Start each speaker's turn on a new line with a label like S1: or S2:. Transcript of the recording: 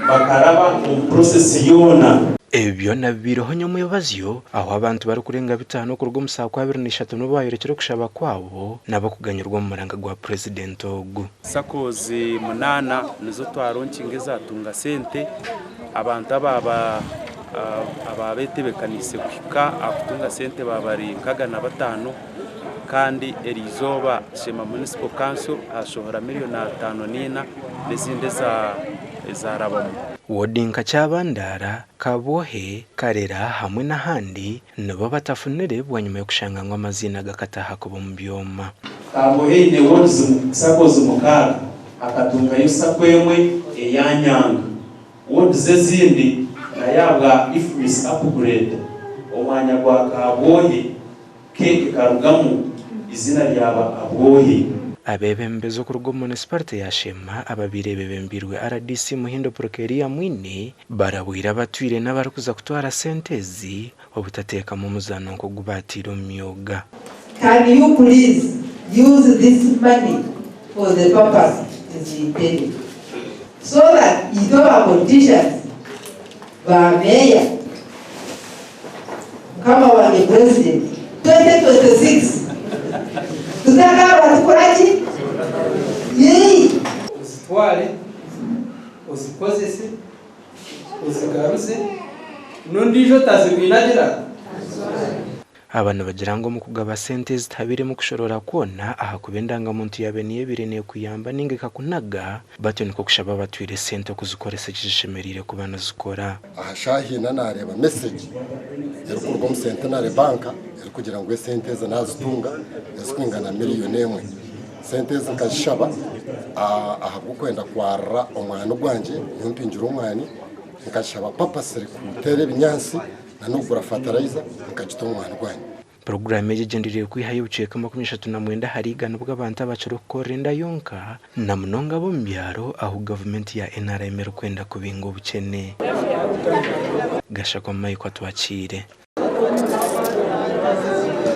S1: Bakaraba omu process yoona.
S2: Ebi byona bibaireho nyomwebazyo ahu abantu barikurenga bitaano okuruga omu saaku 23 nibo baayorekire okushaba kwabo n'abakuganyirwa omu muranga gwa Purezidenti ogu.
S3: SACCOs munaana nizo twaronkinga ezatunga sente. Abantu abaaba ababetebekanise kuhika aha kutunga sente baaba bari 65 kandi eriizooba Sheema Municipal Council hashohora miriyoni 54 n'ezindi ezarabamu.
S2: Woodi nka Kyabandaara, Kabwohe, Karera hamwe n'ahandi nibo batafunire bwanyima y'okushanga ngu amaziina gakataaha kuba omu byoma.
S1: Kabwohe eine wards SACCOs mukaaga, hakatungayo SACCO emwe eya Nyanga. Wards ezindi nayo ahabwa IFMIS upgrade omwanya gwa Kabwohe K ekarugamu eizina ryaba Abwohe.
S2: Abeebembezi okuruga omu munisiparite ya Sheema ababaire beebembeirwe rdc Muhindo Purukeriya Mwine barabwire abatwire n'abarikuza kutwara sente ezi obutateekamu omuzaano nk'ogu baataire omu myoga.
S4: Can you please use this money for the purpose it is intended so that itwe ba politicians, ba meeya, Mukama wangye President, 2026 tutakaaba tukora ki? Yii!
S5: Ozitware, ozikozese, ozigaruze, n'ondiijo otazibwine agire ata?
S2: Aba nibagira ngu omu kugaba sente ezi tihabairemu kushoroora kwona ahakuba endanga-muntu yaabaire niyo ebaire neekuyamba nainga ekakunaga, batyo nikwo kushaba abatwire sente okuzikoresa eki zishemereire kuba nizikora.
S6: Aha shaaha ina naareeba mesegi erikuruga omu Centenary Bank erikugira ngu esente ezi naazitunga ezirikwingana miriyoni emwe. Sente ezi nkazishaba ahabw'okwenda kwarira omwani gwangye, nyowe mpingire omwani, nkazishaba papasire kuteera ebinyaatsi n'okugura fatarayiza nkagita omu mwani gwangye.
S2: Puroguraamu egi egyendereire kwihayo obucweka 39 ahari igana obw'abantu abakira okukorera enda yonka na munonga ab'omu byaro ahu gavumenti ya NRM erikwenda kubinga obukyene. Gashakwa Michael Atwakiire.